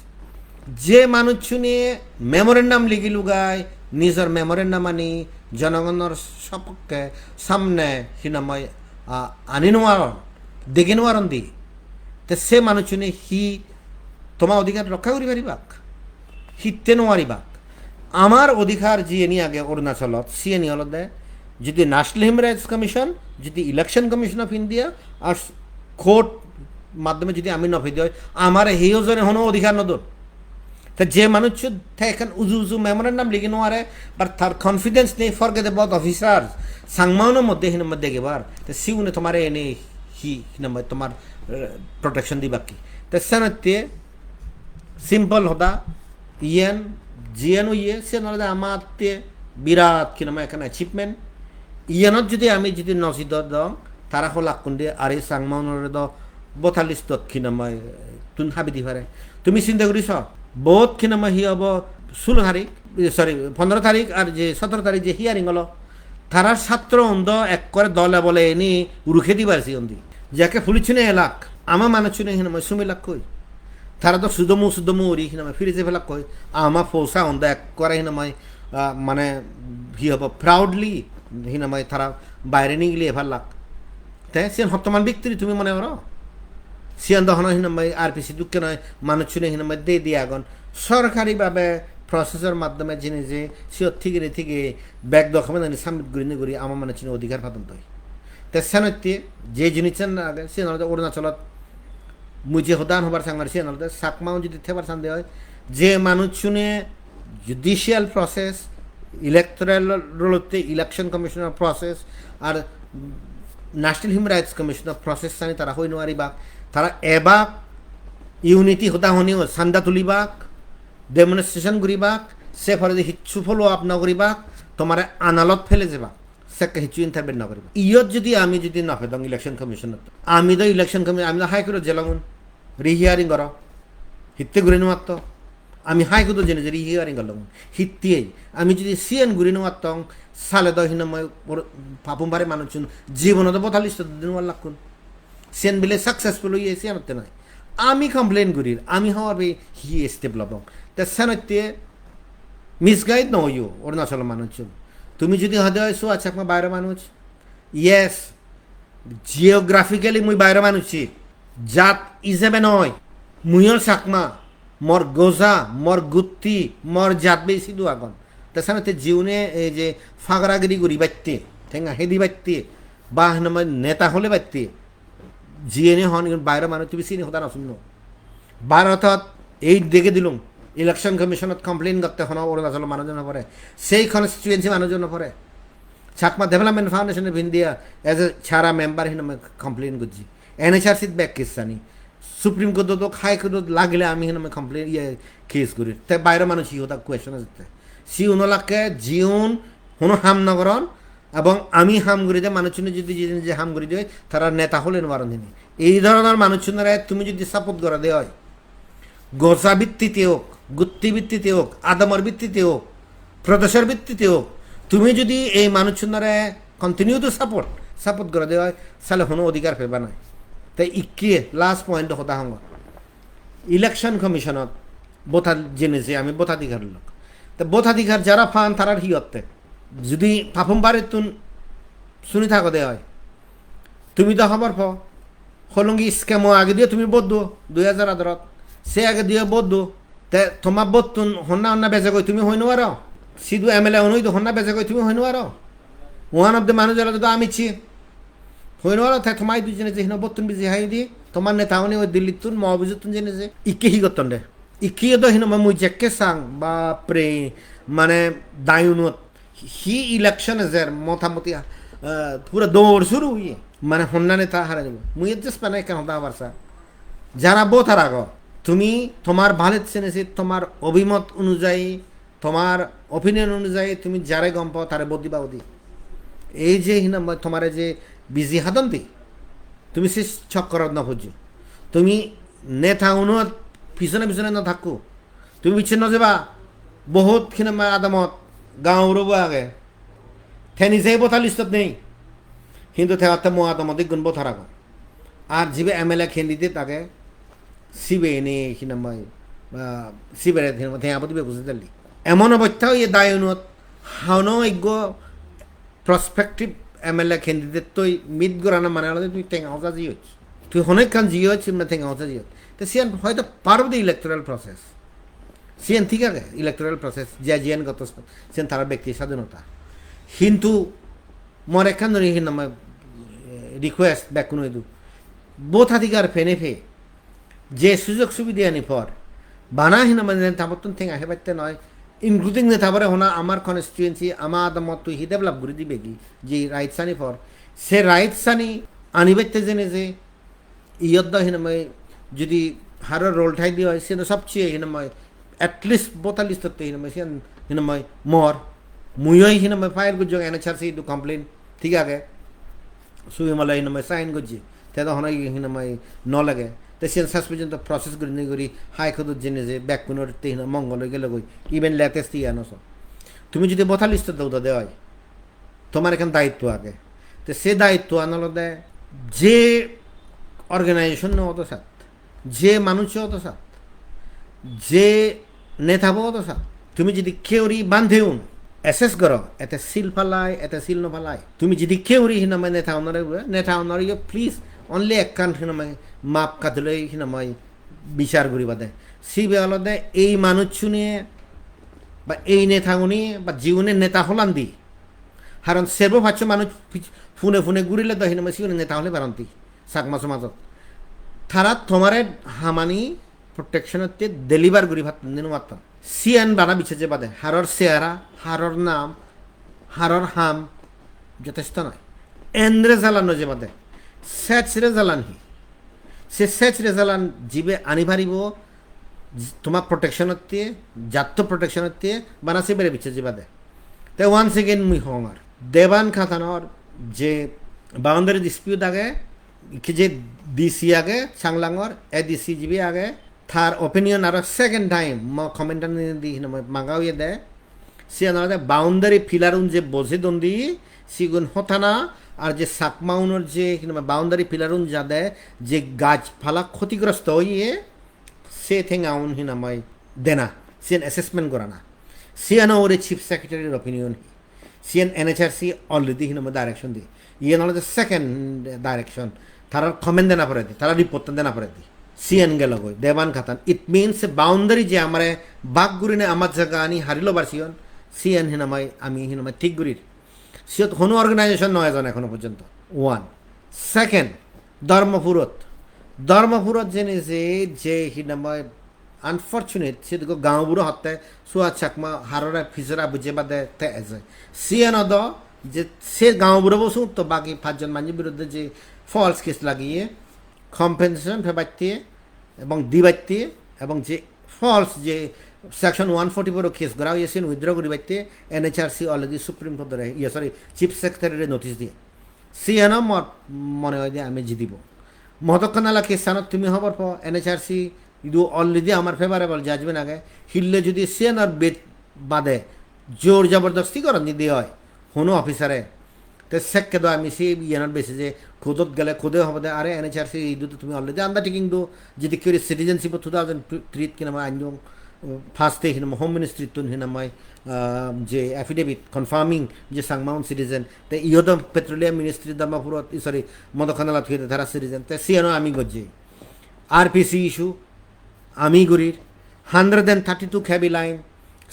Je manuchchune memorandum ligi lugai, nijor memorandum ani jonogonor sopokke samne hinamai, a, ani nw paron, degi nw paron di. Te se manuchchune hi toma odhikar rokka guri paribak? Hitte nw paribak? Amar odhikar jiyeni age Arunachalot, siyeni olode jodi National Human Rights Commission, jodi Election Commission of India, ar court maddhome jodi ami no pei de oi, amare hiyo jone hono odhikar no don. Te je manuchcho te ekkan uju uju memorandum ligi no pare, but tar confidence nei, forget about officers, Changma-uno moddhe hinamai degebar, te siune tomare ene hi, hinamai tomar, eh, protection dibak ki? Te senotte simple hoda, iyen jiyen oye, siyen olode amatte birat hinamai ekkan achievement. Iyenot jodi ami jodi no jidodong, tara holakkun de are Changma-unore do voter list-ot hinamai tun habi di pare. Tumi sinte guri so, vote hinamai hi obo sulo tarik, sorry, pondro tarik ar je sotoro tarik je hearing olo, tara satro un do ekkore dole bole ini ruke dibar siyondi. Jekke police-une elak, ama manuchchune hinamai sumi lakkoi. Tara do sudomu sudomu guri hinamai firi je pelakkoi. Ama pousa un do ekkore hinamai, ah, mane, hi hobo, proudly hinamai tara baire nigili pallak. Te siyen hottoman victory tumi mone goro? Siyen do hono hinamai R P C dokke noi, manuchchune hinamai de de agon. Sorkari bhabe process-or maddhome jeinei je siyot thigire thige bek document ani submit gurinei guri ama manuchchune odhikar padon toi. Te senotte je jinissan age, siyen olode Arunachalot mui je hodan hobar sangor, siyen olode Chakma-un jodi thebar sande oi, je manuchchune judicial process, electoral roll-otte Election Commission-or process, ar National Human Rights Commission-or process ani tara hoi no paribak, tara ebak unity hoda honi o sanda tulibak, demonstration guribak, se poredi hissu follow up no guribak, tomare analot pele jebak, sekke hissu intervene no guribak. Iyot jodi ami jodi no pedong Election Commission-ot, ami do Election Commission, ami do High Court-ot jelongun, rehearing goro, hitte guri no atto. Ami High Court-ot jeinei je rehearing golongun, hitte ami jodi siyen guri no attong, sale do hinamai Papum Pare manuchchun jibonot do voter list-ot di no pallakkun. Siyen bile successful oye, siyanotte noi. Ami complain gurir, ami hobor pei hi step lobong. Te senotte misguide no oiyo Arunachalo manuchchun. Tumi jodi hode oi Suhas Chakma baire manuj, yes, geographically mui baire manuchchi, jat ijebe noi, muiyo Chakma, mor goja, mor gutti, mor jat bei sidu agon. Te senotte jiune ei je fagaragiri guribatte, tenga hedibatte, ba hinamai neta holebatte, jiyeni hon igun baire manuj, tumi sini hoda no sunno. Bharotot ei dege dilung, Election Commission-ot complain gotte hono Arunachalo manuj no pore, sei constituency manuj no pore. Chakma Development Foundation of India as a chara member hinamai complain gojji. N H R C-t bek case ani. Supreme Court-ot ok, High Court-ot lagile ami hinamai complain, iye, case gurir. Te baire manuj hi hoda question ajette? Siun olakke jiun hono ham no goron, ebong ami ham guri de manuchune jodi je, je ham guri de, tara neta hole no paron hini. Ei dhoronor manuchunore tumi jodi support gora de oi, goja bittite ok, gutti bittite ok, adamor bittite ok, prodeshor bittite ok, tumi jodi ei manuchunore continue to support, support gora de oi, sale hono odhikar peba noi. Te ikke last point hoda hongor. Election Commission-ot voter jeinei je ami votadhikar lok. Te votadhikar jara pan tarar hi otte? Jodi Papum Parettun suni thago de oi, tumi do hobor po, Hollongi scam-o agediyo tumi vote do, dui hajar adarot. Se agediyo vote do. Te toma vote-tun honna honna beje goi tumi hoi no paro? Sidu M L A uno idu honna beje goi tumi hoi no paro. One of the manuj olode do Amit Shah. Hoi no paro te toma idu jene je hino bottun biji hai di. Toma neta uni oi Dillittun, mo office-ottun jene je. Ikke hi gotton de. Ikke do hino ma mui jekke sang, bapre, mane dayunot. Hi election ejer motamoti, eh, pura dor suru oye. Mane honna neta hara dibo. Mui just mane ekkan hoda hobar sang. Jara voter ago, tumi tomar bhalet senese, tomar obhimot onujayi, tomar opinion onujayi tumi jare gom pao tare vote diba udi. Ei je hinamai tomare je biji hadon di, tumi se chokkorot no pojjo. Tumi neta unot pisone pisone no thakko. Tumi bicche no jeba, bohut hinamai adamot gaon buro bo age. Te nije voter list-ot nei. Hintu te atte mo adamot ikgun voter agon. Ar jibe M L A candidate age, sibe ene hinamai, ah, sibere hinamai tenga pudi bebuse delli. Emon obosta oye dayunot, hono ekko prospective M L A candidate toi meet gorana mane olode tui tenga hoja jiyoch. Tui hono ekkan jiyoch, na tenga hoja jiyoch. Te siyan hoyto part of the electoral process. Siyan thik age, electoral process, je jiyan gotto siyan tara bekti sadhinota. Hintu mor ekkan dori hinamai, eh, request bekkun oidu. Vote adhikar pene pe, je sujog subidhe ani por, bana hinamai neta bottun tenga hebatte noi, including neta bore hona amar constituency, ama adamot tui hi develop guri dibe gi, je rights ani por, se rights ani anibatte jene je iyot do hinamai jodi haro role thai di oi, siyan do sobcheye hinamai at least voter list-otte hinamai siyan hinamai mor. Mui oi hinamai file gojjong N H R C idu complaint, thik age. Subimale hinamai sign gojje. Te do hono hinamai no lage. Te siyan ses porjonto process gurinei guri High Court-ot jeinei je bekkunor te hinamai mongol oi gelo goi. Even latest iyan o so. Tumi jodi voter list-ot do de oi, tomar ekkan dayitto age. Te se dayittoan olode je organization-o odo sat, je manuj odo sat, je neta bo odo sat, tumi jodi kheuri bhanteun assess goro, ete sil palai, ete sil no palai. Tumi jodi kheuri hinamai neta unore, neta unore yo please only ekkan hinamai map kadiloi hinamai bichar guriba de. Sibe olode ei manuchchune ba ei netagune ba jiune neta holan di. Haron serbo paccho manuj pich-, phune phune gurile do hinamai siune neta hole paronti Chakma somajot. Tara tomare hamani protection-otte deliver guri patton di no patton. Siyan bana bichche jebade, haror sehara, haror nam, haror ham, jotesto noi. End result-an no jebade, sej result-an hi? Se sej result-an jibe ani paribo, j-, toma protection-otte, jatto protection-otte, bana se bere bichche jebade. Te once again mui hongor, Devan Khatanor je boundary dispute age, ki je D C age, Changlangor, A D C jibe age, tar opinion aro second time mo comment-ani di hinamai maga oye de. Siyan olode boundary pillar-un je bojei don di, sigun hotana, ar je Chakma-unor je hinamai boundary pillar-un jade je gaj pala khotigrosto oye, se tenga-un hinamai dena, siyan assessment gorana. Siyano ugure Chief Secretary-r opinion hi? Siyan N H R C already hinamai direction di. Iyan olode second direction. Tarar comment dena poredi, tarar report dena poredi. Siyan gelo goi, Devan Khatan. It means boundary je amare bhag gurine amar jaga ani hari lobar siyon, siyan hinamai ami hinamai thik gurir. Siyot hono organization no ejon ekhono porjonto. One. Second, Dharmapurot. Dharmapurot jeinei je, je hinamai unfortunate, se dego gaon buro hotte Suhas Chakma harore pijora bujje bade te eje. Siyan odo je se gaon buro bo sutto bagi pajjon manjor biruddhe je false case lagiye compensation pebatte ebong dibatte ebong je false je section one forty-four case gora oye siyan withdraw guribatte N H R C already Supreme Court-ore, iye, sorry, Chief Secretary-re notice diye. Siyano mor mone hoide ami jidibo. Modokkanala case-anot tumi hobor po, N H R C idu already amar favorable judgment age. Hille jodi siyanor bed bade jor jabardosti goron jodi oi hono officer-e, te sekke do ami se iyanor besi je court-ot gele court-e hobode, "Are N H R C idu to tumi already undertaking do, jodi keri citizenship two thousand three-t hinamai anjong, first-e hinamai Home Ministry-tun hinamai, ah, je affidavit confirming je Changma-un citizen, te iyodo Petroleum Ministry Dharmapurot, sorry, Modokkanala thuyede tara citizen, te siyano ami gojje." R P C issue ami gurir, hundred and thirty-two K V line,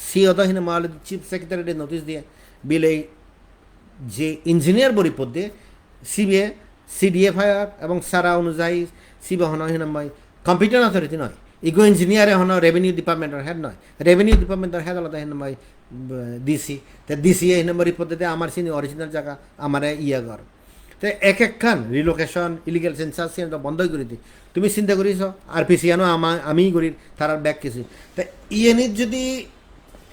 Siyot do hinamai olode chief secretary-re notice diye, bile je engineer bo report diye, sibe C D F I R ebong sara onujayi sibe hono hinamai competent authority noi. Igo engineer-e hono revenue department-or head noi. Revenue department-or head olode hinamai, eh, D C. Te D C-e hinamai report dide amar sini original jaga, amare iye gor. Te ek ekkan relocation, illegal census siyen do bondo guri di. Tumi sinta guri so, R P C ano ama-, ami guri tarar bek kisi. Te iyenit jodi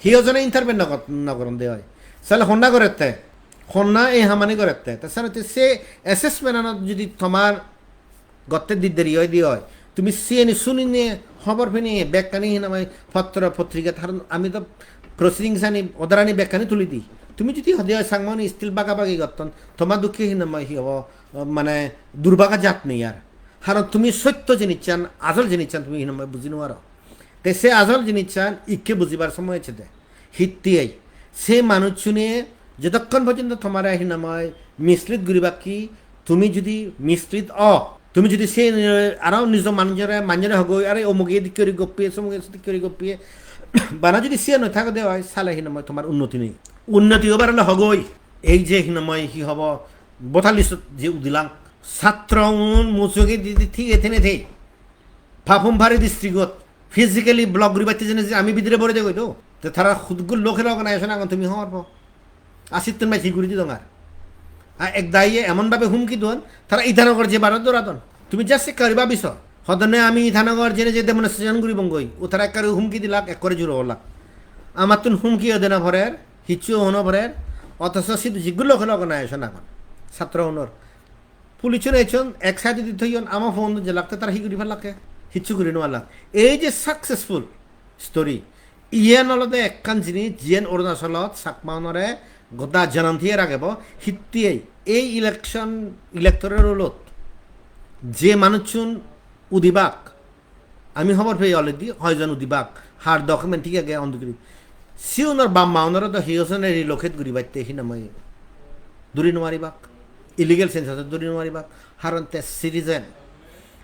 hiyo jone intervene no gor-, no goron de oi, sale honna gorette, honna ei hamani gorette. Te sale te se assessment ano jodi tomar gotte di deri oi di oi, tumi siyeni sunine hobor pini bekkani hinamai potro potrika, haron ami do proceedings ani, order ani bekkani tuli di. Tumi jodi hode oi Changmani still bagabagi gotton, toma dukke hinamai hi hobo, mane durbaga jat nei ar. Haron tumi sotto jinissan, ajol jinissan tumi hinamai buji no paro. Te se ajol jinissan ikke bujibar somoy ecche de. Hittei? Se manuchchune jotokkon porjonto tomare hinamai mislead guribak ki, tumi jodi mislead o, tumi jodi se aro nijo manujore, manujore hogoi, "Are omuge edik guri goppiye, somuge sedik guri goppiye," bana jodi siyan noi thagede oi, sale hinamai tomar unnoti nei. Unnoti obar ole hogoi, ei je hinamai hi hobo, voter list-ot je udilang, satro un musugi di di thiye thene thei. Papum Pare district-ot physically block guribatte jene je ami bidire bore degoi do. Te tara hudugul local organization agon tumi hobor po. Asittun mai hi guri didong ar. A ek daiye emon bhabe humki don, tara Itanagar je baro dora don. Tumi just ekka guri bhabi so. Hodone ami Itanagar jene je demonstration guribong goi. U tara ekka guri humki dilak, ekkore juro olak. Amattun humki o dena porer, hicchu o no porer, othoso sidu jiggulo local organization agon. Satro unor. Police-un ejjon, ek side-odi thoyon, ama phone je lagte tara hi guri pallak, hicchu guri no pallak. Ei je successful story, iyen olode ekkan jinis, jiyen Arunachalot Chakmaunore goda janan thiye ragebo, hittey ei election, electoral roll-ot je manuchun udibak, ami hobor peye already hoijon udibak, har document thik age on the ground. Siunor bap ma unore do hi hojone relocate guribatte hinamai duri no paribak, illegal census duri no paribak, haron te citizen.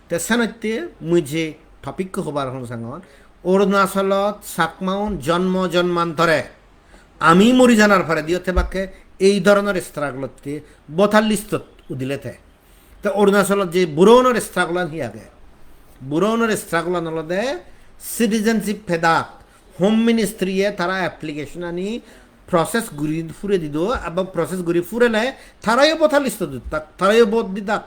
Te senotte mui je topic ko hobar hong sangon, Arunachalot Chakmaun jonmo jonmantore ami mori janar pore diyo te bakke ei dhoronor struggle otte voter list-ot udile te. Te Arunachalot je buro unor struggle an hi age? Buro unor struggle an olode citizenship pedak, Home Ministry-e tara application ani process guri pure dido, ebong process guri purele tarayo voter list-ot uttak, tarayo vote didak.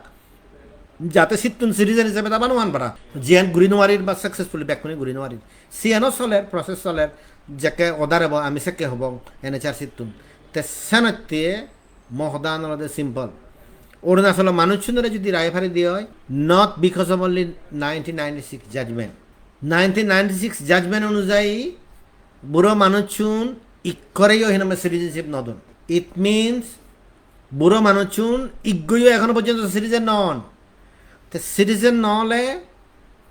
Jate sittun citizen hisebe ta banuan para. Jiyan guri nwarir ba successfully bekkune guri nwarir. Siyano soler, process soler, jekke order ebo ami sekke hobong N H R C-ttun. Te senotte mo hodan olode simple. Arunachalo manuchunore jodi rai pari diye oi, not because of only nineteen ninety-six judgment. Nineteen ninety-six judgment onujayi buro manuchun ikkoreyo hinamai citizenship no don. It means buro manuchun ikkoyo ekhono porjonto citizen no on. Te citizen no ole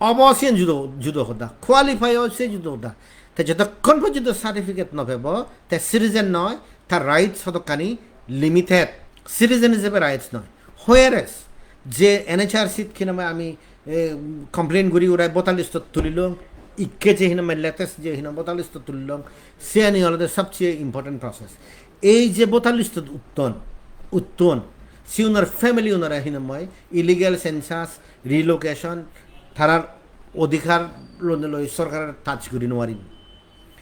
obo siyen judo, judo hoda. Qualify oi se judo hoda. Te jotokkon porjonto certificate no pebo, te citizen noi, tar rights hodokkani limited. Citizen hisebe rights noi. Whereas je N H R C-t hinamai ami, eh, complain guri urai voter list-ot tulilong, ikke je hinamai latest je hinamai voter list-ot tulilong, siyani olode sobcheye important process. Ei je voter list-ot utton, utton, siunor family unore hinamai illegal census, relocation, tarar odhikar loi loi sorkare touch guri nwarim.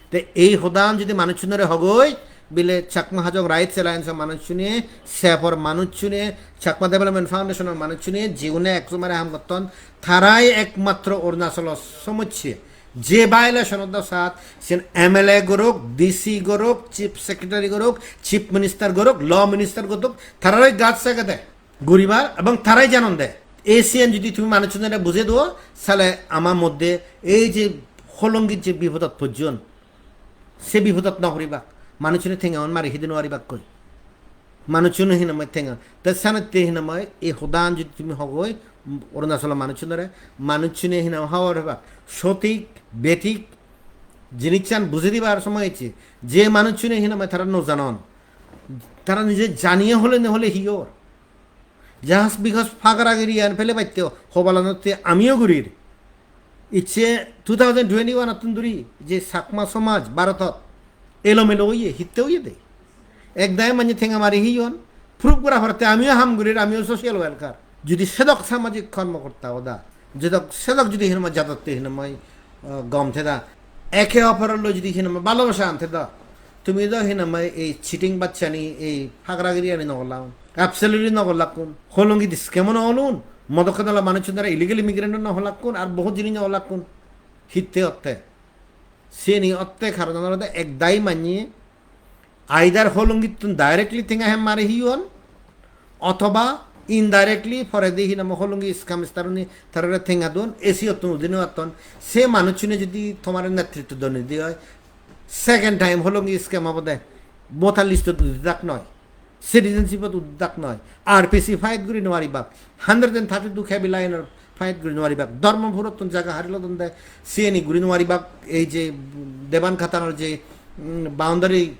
Te ei hodan jodi manuchunore hogoi, bile Chakma Hajong Rights Alliance-o manuchune, sepor manuchune, Chakma Development Foundation-o manuchune, jigune ek somare ham gotton, tarai ekmatro Arunachalo somosse je violation of the sat, sen M L A gorok, D C gorok, Chief Secretary gorok, Chief Minister gorok, Law Minister gorok, tararoi gat sagede guribar ebong tarai janon de. Ei siyen jodi tumi manuchunore bujei duo, sale ama moddhe ei je holongit je bipodot pojjon, se bipodot no poribak. Manuchune tenga un mari hidi no paribakkoi. Manuchune hinamai tenga. Te senotte hinamai ei hodan jodi tumi hogoi, Arunachalo manuchunore, manuchune hinamai hobor pebak. Sotik, betik, jinissan bujei dibar somoy ecche. Je manuchune hinamai tara no janon. Tara nije janiye hole no hole hi or? Just because pagaragiri an pele batte hobalanotte amiyo gurir. Icche two thousand twenty-one ottun duri je Chakma somaj Bharotot Elomelo oye, hitte oye de. Ek dagi manye tenga mari heyon, proof gora pore te amiyo ham gurir, amiyo social worker. Judi sedok samajik kormokorta oda, jedok sedok judi hinamai jadotte hinamai, ah, gom theda, eke oporor loi judi hinamai bhalobasa an theda, tumi do hinamai ei cheating bachchani, ei pagragiri ani no golla, absolutely no gollakkun, holongi scam o no olun, modokke dola manuchun dara illegal immigrant o no hollakkun, ar bohut jinis no hollakkun. Hitte otte? Siyeni otte karon olode ek dagi manye either holongittun directly tenga hem mari heyon, othoba indirectly poredi hinamai holongi scamster-une tarare tenga don, esi ottun udine atton, se manuchune judi tomare netritto doni de oi, second time holongi scam obode, voter list-ot udidak noi, citizenship-ot udidak noi, R P C fight guri no paribak, hundred and thirty-two K B line-or fight guri no paribak. Dharmapurottun jaga hari lodon de, siyeni guri no paribak. Ei je Devan Khatanor je, mm, boundary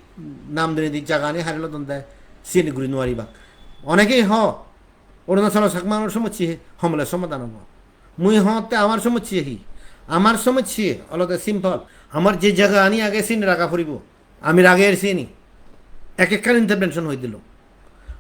nam dinei di jagani hari lodon de, siyeni guri no paribak. Onekei ho, Arunachalo Chakma-unor somossye homole somadan obo. Mui hotte amar somossye hi? Amar somossye olode simple. Amar je jagani age siyeni raga poribo. Ami rager siyeni. Ek ekkan intervention hoi dilo.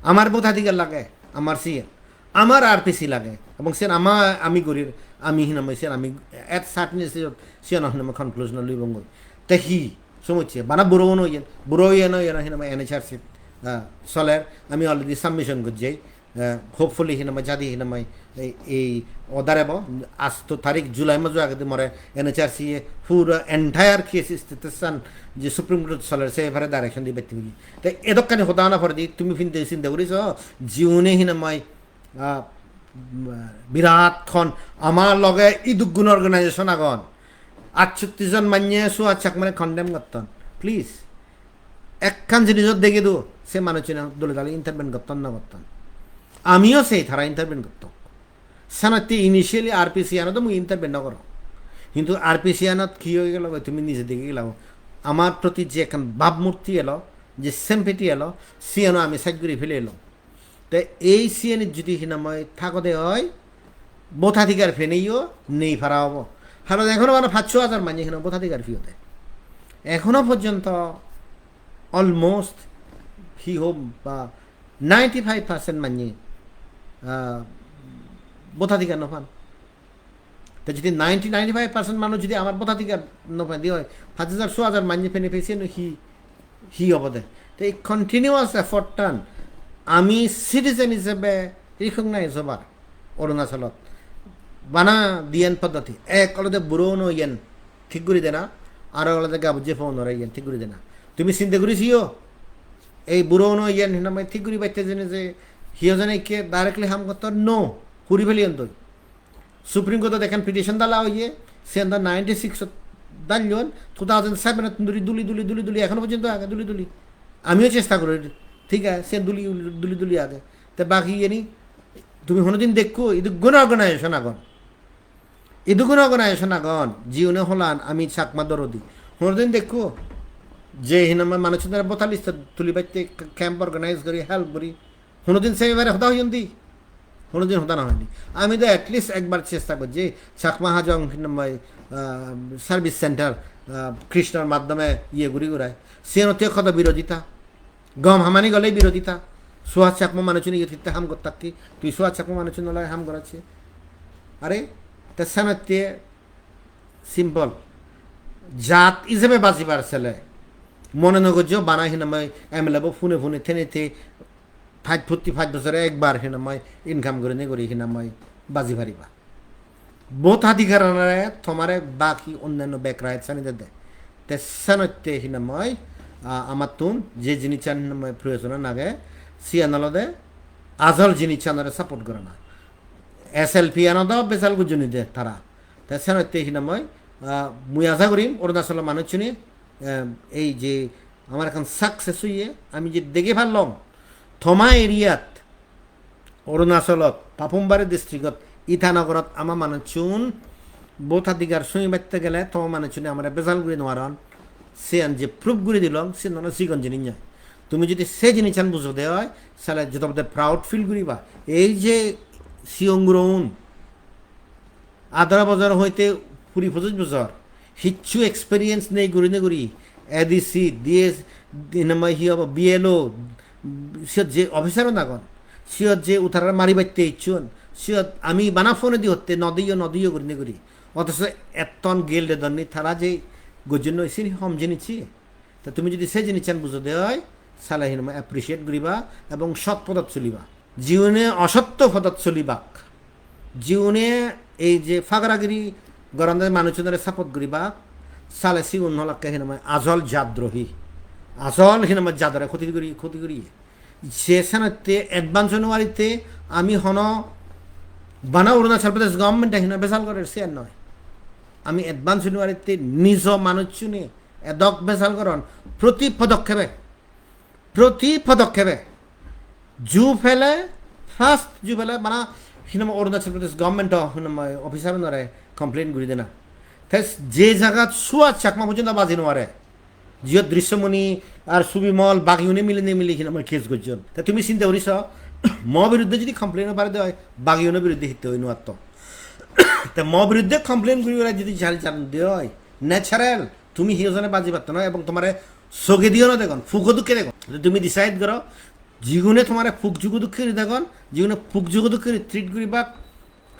Amar vote adhikar lage, amar siyen. Amar R P C lage. Ebong siyen ama-, ami gorir, ami hinamai siyen ami at certain stage-ot siyen hinamai conclusion loibongoi. Te hi somossye? Bana buro oye, buro oye no oye no hinamai N H R C, ah, soler. Ami already submission gojjei. Eh, hopefully hinamai jadi hinamai ei, ei order ebo, asto tarik July majo agedi more N H R C e puro entire case status an je Supreme Court soler se bepare direction di betti hoye. Te edokkani hoda hona poredi tumi pinde sinde guri so, jiune hinamai, ah, birat hon, ama loge idukgun organization agon. Attotti jon manye Suhas Chakmare condemn gotton. Please. Ekkan jinisot dege do, se manuchune dole dale intervene gotton na gotton. Amiyo sei tara intervene gotton. Senotte initially R P C anot mui intervene no gorong. Hintu R P C anot hi oi gelo goi tumi nije dege gela. Amar proti je ekkan bhabmurti elo, je sympathy elo, siyano ami side guri fele elong. Te ei siyenit judi hinamai thagode oi, vote adhikar peneyo nei para obo. Haron ekhono mane pachsho hajar manye hinamai vote adhikar piyode. Ekhono porjonto almost hi hom ba ninety-five percent manye, ah, vote adhikar no pan. Te jodi ninety, ninety-five percent manuj jodi amar vote adhikar no pedi oi, pach hajar, so hajar manye pene pesi no hi, hi obode? Te ei continuous effort tan ami citizen hisebe recognize obar Arunachalot bana diyen poddoti. Ek olode buro no iyen thik guri dena, aro olode gabujje phone ore iyen thik guri dena. Tumi sinde guri siyo, ei buro no iyen hinamai thik guri batte jene je hiyo jene ikke directly ham gotton no, puri peliyon doi. Supreme Court-ot ekkan petition dala oye, siyan do ninety-six-ot dalyon, two thousand seven-ot duli, duli, duli, duli, duli, ekhono porjonto age duli, duli. Amiyo chesta gori, thik age, siyan duli, duli, duli age. Te baki iyeni tumi honodin dekko, idu gun organization agon. Idu gun organization agon, jiune holan ami Chakma dorodi. Honodin dekko, je hinamai manuchunore voter list-ot tulibatte camp organize gori, help gori, Honodin se bepare hoda hoyon di? Honodin hoda no hoyni. Ami do at least ekbar chesta gojji, Chakma Hajong hinamai, ah, service center, ah, Krishnor maddhome iye guri gurai. Siyenotte hodo birodita. Gom hamani gole birodita. Suhas Chakma manuchune iyot hitte ham gottak ki? Tui Suhas Chakma manuchun olai ham goracche. Are, te senotte simple. Jat ijebe bajibar sele. Mone no gojjo bana hinamai M L A bo phone phone thene the pach, protti pach bojore ekbar hinamai income gurinei guri hinamai baji pariba. Vote adhikaranore tomare baki onnanno back rights ani dede. Te senotte hinamai, ah, amattun je jinissan hinamai proyojon age, siyan olode ajol jinissanore support gorana. S L P ano do bejal gujjoni de tara. Te senotte hinamai, ah, mui aja gurim Arunachalo manuchchune, em, ei je amar ekkan success oye, ami je dege parlong, toma area-t, Arunachalot, Papum Pare district-ot, Itanagarot ama manuchchun vote adhikar sungibatte gele toma manuchchune amare bejal guri nw paron, siyan je proof guri dilong, siyan hono sigon jinis noi. Tumi jodi se jinissan bujode oi, sale jodobode proud feel guriba. Ei je siyong guroun, atharo bojor hoite kuri pojoj bojor, hissu experience nei gurinei guri, A D C, D S, hi nang hoi hi hobo, B L O, siyot je officer-un agon, siyot je utarare mari batte icchon, siyot ami bana phone-edi hotte, "No diyo, no diyo," gurinei guri. Othoso etton gel dedonni, tara je gojjonnoi, sini hom jinis hi? Ta tumi jodi se jinissan bujode oi, sale hi nang hoi appreciate guriba ebong sot podot soliba. Jiune osotto podot solibak, jiune ei je pagaragiri goronde manuchunore support guribak, sale sigun olakke hi nang hoi ajol jadrohi, ajol hi nang hoi jadore khoti guri, khoti guriye. Je senotte advance January-tte ami hono bana Arunachal Pradesh government-e hi nang hoi bejal gorer siyan noi. Ami advance January-tte nijo manuchune edok bejal goron, proti podokkebe, proti podokkebe ju pele, first ju pele bana hi nang hoi Arunachal Pradesh government-o hi nang hoi officer-unore complain guri dena. Te je jagat Suhas Chakma porjonto baji no pare, jiyot Drishyamani ar Subimol bagiune milinei mili hi nang hoi case gojjon. Te tumi sinte guri so, mo biruddhe jodi complain-o pare de oi, bagiuno biruddhe hitte oi no atto. Te mo biruddhe complain guri ora jodi jal jan de oi, natural, tumi hi ojone baji patto na ebong tomare soge diyo no degon, pugo dukke degon. Te tumi decide goro, jigune tomare puk jugo dukke guri degon, jigune puk jugo dukke guri treat guribak,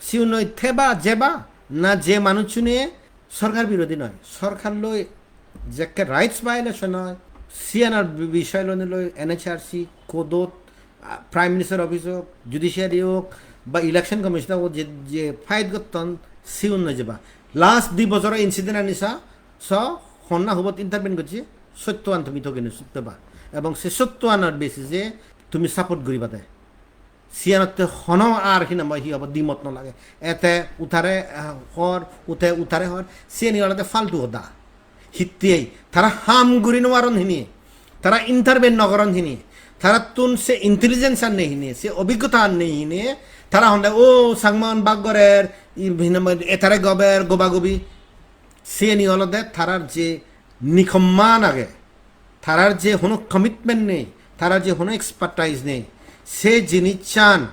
siun loi theba jeba, na je manuchune sorkar birodhi noi, sorkar loi jekke rights violation oi, siyanor bi-, bishoy loi loi N H R C, court-ot, ah, Prime Minister Office ok, Judiciary ok, ba Election Commission ok, je, je fight gotton, siun loi jeba. Last di bojoro incident ani sa, so, honna hubot intervene gojje, sottoan tumi togene sutte ba. Ebong se sottoanor basis-e tumi support guribade. Siyanotte hono ar hi nang hoi hi hobo dimot no lage. Ete utare, ah, hor, ute utare hor, siyeni olode faltu hoda. Hittei tara ham guri no paron hini, tara intervene no goron hini, tarattun se intelligence an nei hini, se obiggota an nei hini, tara honde, "O, Changma-un bak gorer, i, hi nang hoi, etare gober, goba gobi." Siyeni olode tarar je nikomman age, tarar je hono commitment nei, tarar je hono expertise nei, se jinissan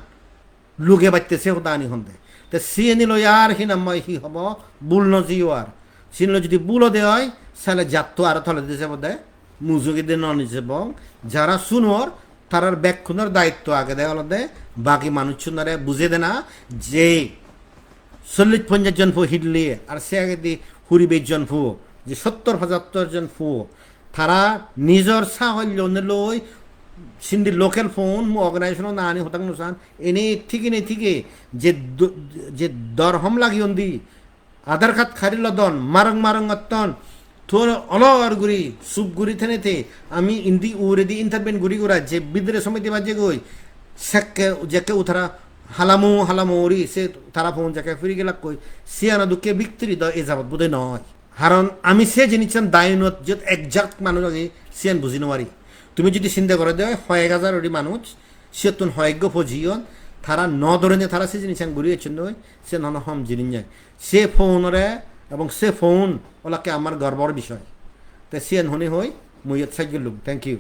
luge batte se hodani honde. Te siyeni loi ar hi nang hoi hi hobo, bul no jiyo ar. Siyeni loi jodi bul ode oi, sale jatto aro toledi jebode, mujungedi no nijebong. Jara sunor, tarar bekkunor daitto agede olode bagi manuchunore bujei dena je chollish ponjash jon puo hille ar se agedi huri bej jon puo, je sottor pochattor jon puo, tara nijor sahollone loi sindi local phone, mu organization-o nangani hodak no san, ene thigene thige je do-, je dor hom lagiyondi, Aadhaar card khari lodon, marong marong gotton, to olor guri, sup guri thenete, ami indi uguredi intervene guri gura je bidire somiti bajjegoi, sekke jekke utara halamu halamu guri se tara phone jekke firi gelakkoi, siyano dokke victory do e jabot bodoi noi. Karon ami se jinissan dayunot jiyot exact manuj agi, siyan buji no pari. Tumi jodi sinde gore de oi, hoyek hajar guri manuj, siyottun hoyekko pojiyon, tara no dorene tara se jinissan guri ecchon noi, siyan hono hom jinis noi. Se phone-ore ebong se phone olakke amar gorbor bishoy. Te siyan honi hoi mui iyot sej gollung. Thank you.